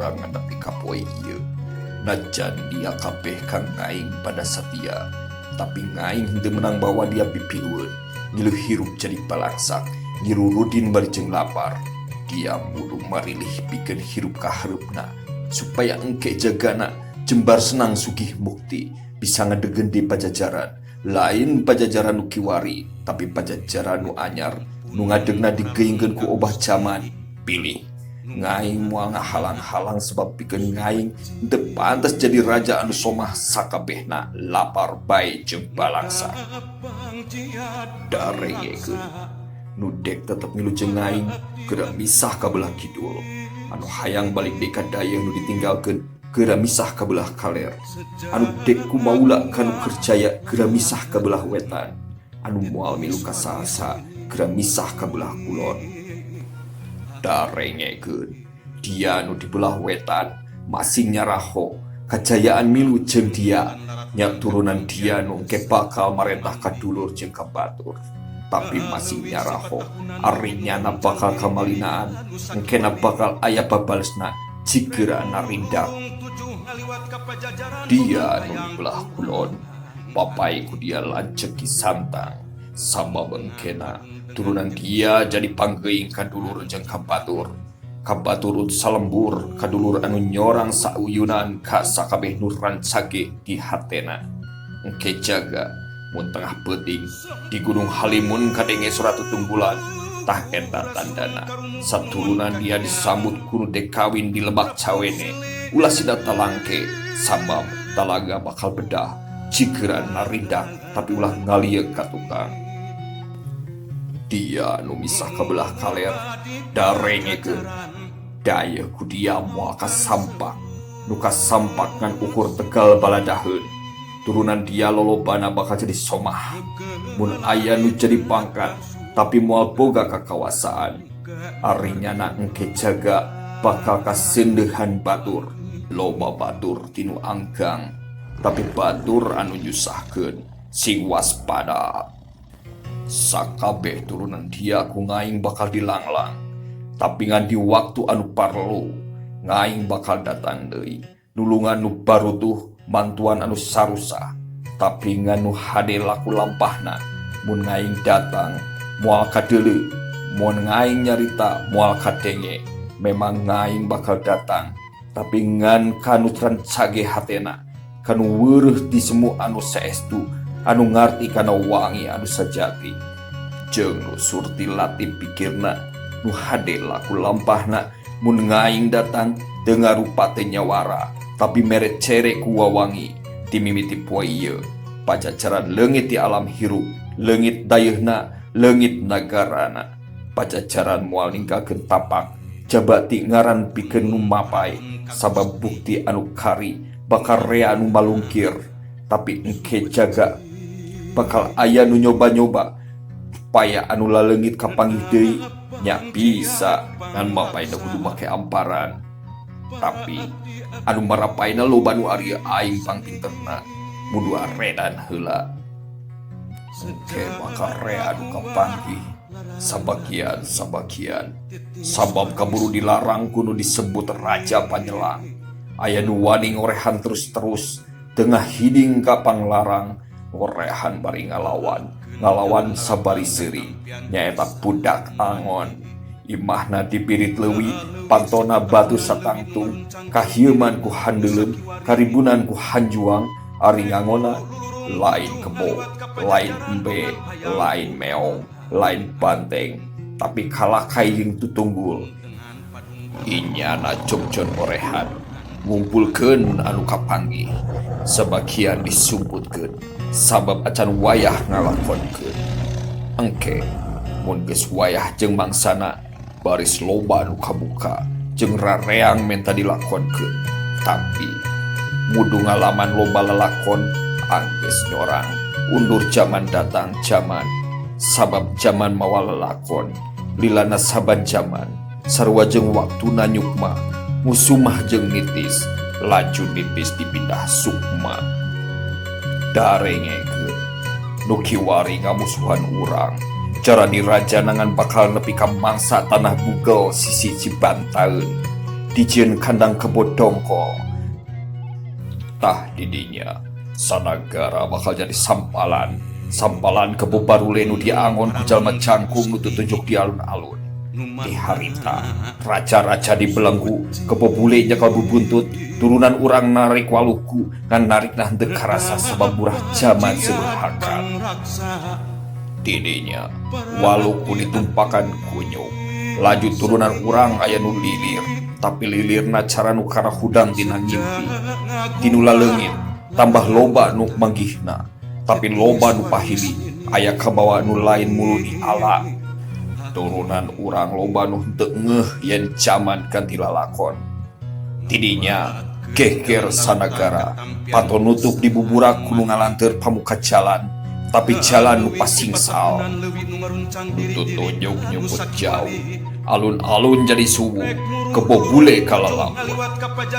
sorangan nepi ka poe ieu. Najan dia kabeh ka ngaing pada satia, tapi ngaing henteu menang bawa dia pipilueun, ngilu hirup jadi balangsak, ngilu rudin bari jeung lapar. Dia mudu marilih pikeun hirup ka hareupna, supaya engke jagana jembar senang sugih mukti, bisa ngedegende Pajajaran, lain Pajajaran nu kiwari, tapi Pajajaran nu anyar, nu ngadegna digeingkeun ku obah jaman. Pilih ngaing moal ngahalang-halang sebab pikeun ngaing henteu pantes jadi raja anu somah sakabehna lapar bae jeung balangsa. Darengekeun nu dek tetep ngilu jeung ngaing geura misah ka belah kidul, anu hayang balik deui ka dayeuh nu ditinggalkeun geura misah ka belah kaler, anu dek ku maula ka nu keur jaya geura misah ka belah wetan, anu moal milu ka saha-saha geura misah ka belah kulon. Darengekeun dia nu di belah wetan masing nyaraho kajayaan milu jeung dia nya turunan dia nu engke bakal marentah ka dulur jeung ka batur, tapi masing nyaraho ari nyana bakal kamalinaan, engkena bakal aya babalesna jigera narindak. Dia nu di belah kulon papai ku dia lanceuk Ki Santang, sabab engkena turunan dia jadi panggeuing ka dulur jeung ka batur, ka batur salembur, ka dulur anu nyorang sauyunan ka sakabeh nu rancage di hatena. Engke jaga mun tengah peuting di Gunung Halimun kadenge surat tutunggulan, tah eta tandana saturunan dia disambut ku nu dek kawin di Lebak Cawene. Ulah sida talangke sabab talaga bakal bedah jigeran narindak, tapi ulah ngalieuk ka tukang. Dia nu misah ka belah kaler darengekeun dayeuh ku dia moal kasampak, nu kasampak ngan ukur Tegal baladaheun. Turunan dia lolobana bakal jadi somah mun aya nu jadi pangkat, tapi moal boga kakawasaan. Ari nyana engke jaga bakal kasendeuhan batur, loba batur tinu anggang, tapi batur anu nyusahkeun, sing waspada. Sakabeh turunan dia ku ngaing bakal dilanglang, tapi ngan di waktu anu parlu ngaing bakal datang deui, nulungan nu barutuh, mantuan anu sarusah, tapi ngan nu hade laku lampahna. Mun ngaing datang moal kadeuleu, mun ngaing nyarita moal kadenge. Memang ngaing bakal datang, tapi ngan kanu rancage hatena, kanu weureuh di semu anu saestu, anu ngarti kana wangi anu sajati, jeung nu surti latih pikirna, nu hade laku lampahna. Mun ngaing datang teu ngarupa teh nyawara, tapi mere cere ku wawangi. Ti mimiti poe ieu Pajajaran leungit di alam hirup, leungit dayeuhna, leungit nagarana. Pajajaran moal ninggalkeun tapak jabati ngaran pikeun nu mapai, sabab bukti anu kari bakal rea anu malungkir. Tapi engke jaga bakal aya nu nyoba-nyoba upaya anu laleungit kapanggih deui nya bisa, ngan mapaina kudu make amparan, tapi anu marapaina loba nu ari aing pangpinterna, mudu aredan heula. Engke bakal rea anu kapanggih sabagian sabagian, sabab kaburu dilarang ku nu disebut Raja Panyelang. Aya nu wani ngorehan terus-terus tengah hiding ka panglarang, ngorehan bari ngalawan, ngalawan sabari seuri, nyaeta budak angon. Imahna di Birit Leuwi, pantona batu satangtung, kahieuman ku handeuleum, karibunan ku hanjuang. Ari ngangona lain kebo, lain embe, lain meong, lain banteng, tapi kalakai jeung tutunggul. Inyana jogjon orehan ngumpulkeun anu kapanggih, sebagian disumputkeun sabab acan wayah ngalakonkeun. Engke mun geus wayah jeung mangsana, baris loba anu kabuka jeung rareang menta dilakonkeun, tapi mudu ngalaman loba lalakon anggeus nyorang undur jaman datang jaman, sabab jaman mawa lalakon lilana. Saban jaman sarua jeung waktuna nyukma, musumah jeung nitis, laju nitis dipindah sukma. Darengekeun nu kiwari ngamusuhan urang cara diraja nangan bakal nepi ka mangsa tanah Bugel sisi Cibantaeun. Dijieun kandang kebo dongkol. Tah didinya sanagara bakal jadi sampalan. Sampalan kebo barule nu diangon ku jalma jangkung nu tutunjuk di alun-alun. Di harita raja-raja dibelenggu, kebo bule nyekal bubuntut, turunan urang narik waluku ngan narikna henteu karasa sabab murah jaman seueuh hakan. Tidinya waluku ditumpakan kunyuk. Laju turunan urang aya nu lilir, tapi lilirna cara nu karahudang tina ngimpi. Tinu laleungit tambah loba nu manggihna, tapi loba nu pahili aya kabawa nu lain mulu diala. Turunan urang loba nu henteu ngeuh yen jaman ganti lalakon. Tidinya geger sanagara, pato nutup dibuburak ku nu ngalanteur pamuka jalan, tapi jalan nu pasingsal. Nu tutunjuk nyumput jauh, alun-alun jadi subuh, kebo bule kalalapun.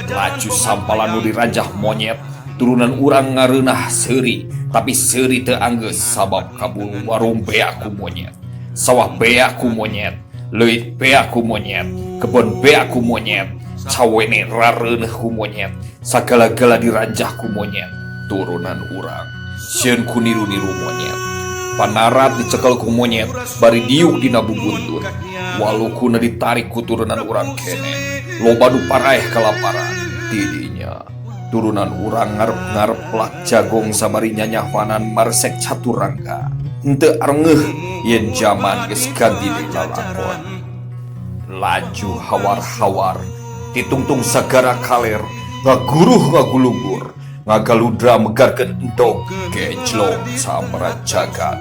Laju sampalan nu diranjah monyet, turunan urang ngareunah seuri, tapi seuri teu anggeus sabab kaburu warung beak ku monyet. Sawah beak ku monyet, leuit beak ku monyet, kebon beak ku monyet, cawene rareuneuh ku monyet, sagala-gala diranjah ku monyet. Turunan urang sieun ku niru-niru monyet. Panarat dicekel ku monyet, bari diuk dina bubuntut. Walukuna ditarik ku turunan urang kene, loba nu paraeh kalaparan. Tidinya turunan urang ngarep-ngarep plak jagong sabari nyanyahoanan marsek caturangga. Henteu arengeuh yen jaman geus ganti deui lalakon. Laju hawar-hawar, titungtung sagara kaler, ngaguruh ngagulugur, ngagaludra megarkeun endog, gejlong samara jagat.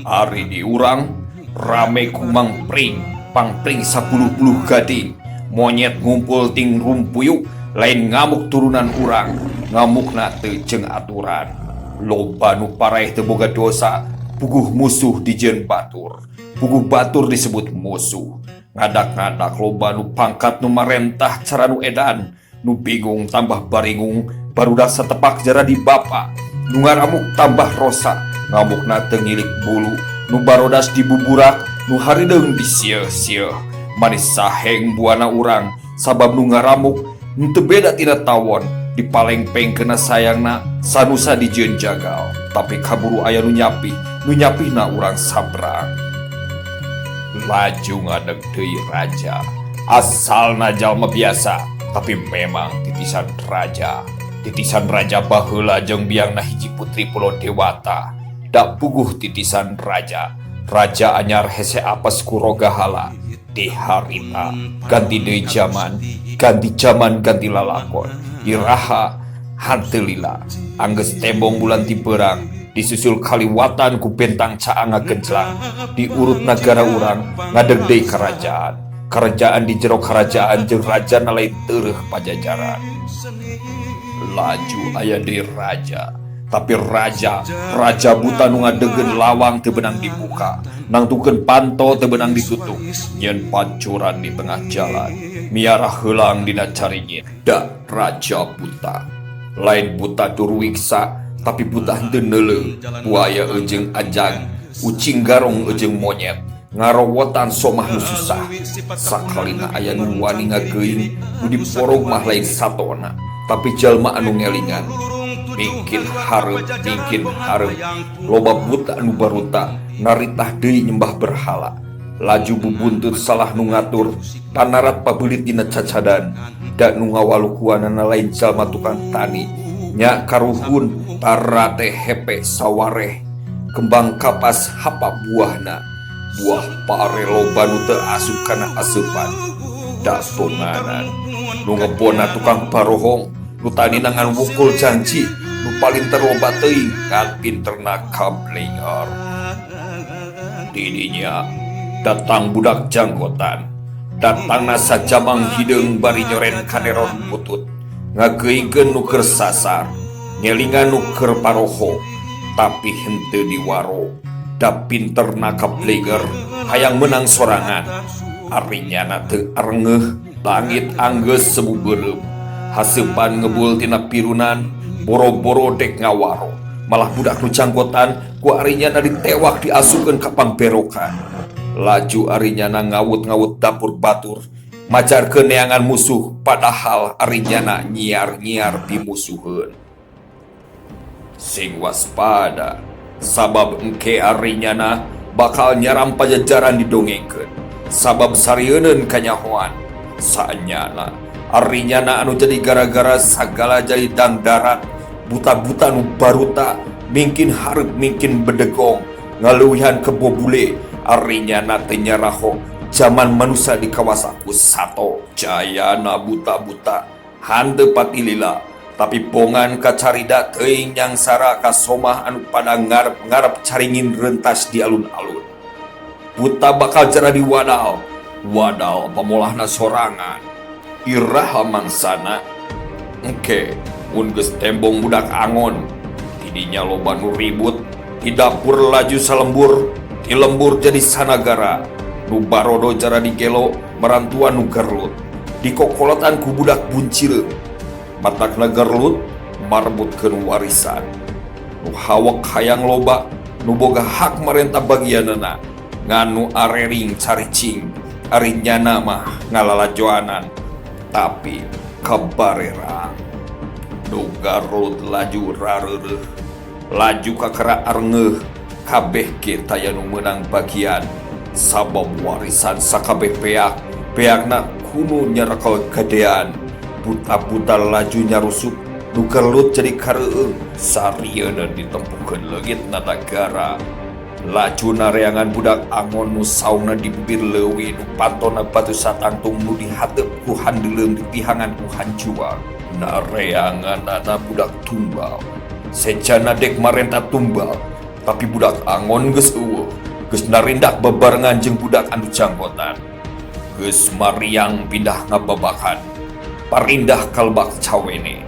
Ari di urang rame kumang pring, pangpring sapuluh-puluh gading, monyet ngumpul ting rumpuyuk, lain ngamuk turunan urang, ngamukna teu jeung aturan. Loba nu paraeh teu boga dosa, puguh musuh dijieun batur, puguh batur disebut musuh. Ngadak-ngadak loba nu pangkat nu marentah cara nu edan, nu bingung tambah baringung, barudak satepak jara di bapa, nu ngaramuk tambah rosa, ngamukna teu ngilik bulu, nu barodas dibuburak, nu harideung disieuh-sieuh. Manis saheng buana urang, sabab nu ngaramuk henteu beda tina tawon, dipalengpeng kena sayangna, sanusa dijieun jagal, tapi kaburu aya nu nyapih, nu nyapihna urang sabrang. Laju ngadeg deui raja, asalna jalma biasa, tapi memang titisan raja. Titisan raja baheula jeung biangna hiji putri Pulau Dewata, dak puguh titisan raja. Raja anyar hese apes ku rogahala. Di harita ganti deui jaman, ganti jaman ganti lalakon. Iraha hanteu lila, anggeus tembong bulan ti beurang, disusul kaliwatan ku bentang caang ngagenjlang. Diurut nagara urang ngadeg deui karajaan. Karajaan di jero karajaan jeung rajana lain teureuh pajajaran. Laju aya deui raja, tapi raja, raja buta nu ngadegeun lawang teu beunang dibuka, nangtukeun panto teu beunang ditutup, nyieun pancuran di tengah jalan, miara heulang dina caringin. Da raja buta, lain buta durwiksa, tapi buta henteu neuleu, buaya eujeung anjang, ucing garong eujeung monyet, ngarowotan somah nu susah. Sakalina aya nu wani ngageuing, nu diporog mah lain satona, tapi jalma anu ngelingan. Mingkin hareup, mingkin hareup, loba buta anu baruta, naritah deui nyembah berhala. Laju bubuntut salah nu ngatur, panarat pabeulit dina cacadan, da nu ngawalukuanana lain jalma tukang tani, nya karuhun tarate hepe sawareh, kembang kapas hapa buahna, buah pare loba nu teu asup kana aseupan. Da tonganan, nu ngebona tukang barohong, nu tanina ngan wukul janji, nu palinter loba teuing ngan pinterna kablinger. Tidinya datang budak janggotan, datangna sajamang hideung bari nyoren kaneron putut, ngageuingkeun nu keur sasar, ngelingan nu keur paroho, tapi henteu diwaro. Da pinterna kablinger, hayang menang sorangan. Ari nyana teu arengeuh, langit anggeus sebu beureum. Haseupan ngebul tina pirunan, boro-boro dek ngawaro. Malah budak nu janggotan ku ari nyana ditewak diasupkeun ka pangberokan. Laju ari nyana ngawut-ngawut dapur batur, Majarkeun neangan musuh padahal ari nyana nyiar-nyiar pimusuheun. Sing waspada sabab engke ari nyana bakal nyaram Pajajaran didongengkeun sabab sarieuneun kanyahoan. Saenyana ari nyana anu jadi gara-gara sagala jadi dangdarat buta-buta nu baruta mingkin hareup mingkin bedegong ngaleuwihan kebo bule ari nyana teu nyaraho jaman manusa dikawasa ku sato. Jayana buta-buta hanteu patilila tapi bongan kacarida teuing nyangsara ka somah anu pada ngarep-ngarep caringin rentas di alun-alun. Buta bakal jaradi wadal, wadal pamolahna sorangan. Iraha mangsana? Engke mun geus tembong budak angon, tidinya loba nu ribut, ti dapur laju salembur, ti lembur jadi sanagara, nu barodo jaradi gelo marantua nu garlut, dikokolotan ku budak buncireung. Matakna garlut marebutkeun warisan. Nu hawek hayang loba, nu boga hak marenta bagianana, ngan nu arering caricing, ari nyana mah ngalalajoanan, tapi kabarerang. Nu garlut laju rareureuh, laju kakara arengeuh, kabeh ge taya nu meunang bagian, sabab warisan sakabeh peak, peakna kunu nyarekel gadean. Buta-buta laju nyarusup, nu garlut jadi kareueung, sarieuna ditempuhkeun leungit nagara. Laju nareangan budak angon nu saungna di bibir leuwi, nu pantona batu satangtung nu dihateup ku handeuleum ditihangan ku hanjuang. Nareanganana budak tumbal. Sejana dek marenta tumbal, tapi budak angon geus eueuh, geus narindak babarengan jeung budak anu janggotan. Geus mariang pindah ngababakan, parindah kalbak cawene.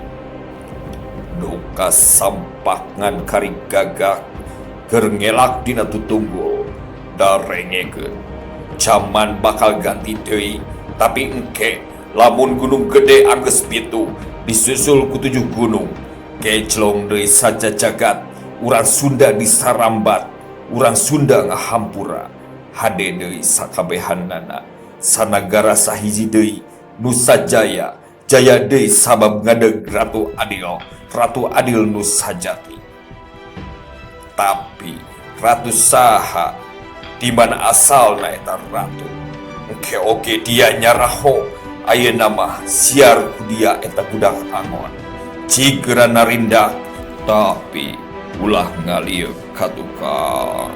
Nu kasampak ngan kari gagak keur ngelak dina tutunggul, darengekeun. Jaman bakal ganti deui, tapi engke lamun gunung gede anggeus 7 disusul ku 7 gunung. Gejlong deui sajajagat, urang Sunda disarambat, urang Sunda ngahampura. Hade deui sakabehanana, sanagara sahiji deui, Nusa Jaya, jaya deui sabab ngadeg Ratu Adil, Ratu Adil nu sajati. Tapi ratu saha, di mana asalna eta ratu? Engke oge dia nyaraho, ayeuna mah siar ku dia eta budak angon. Cigeura narindak, tapi ulah ngalieuk ka tukang.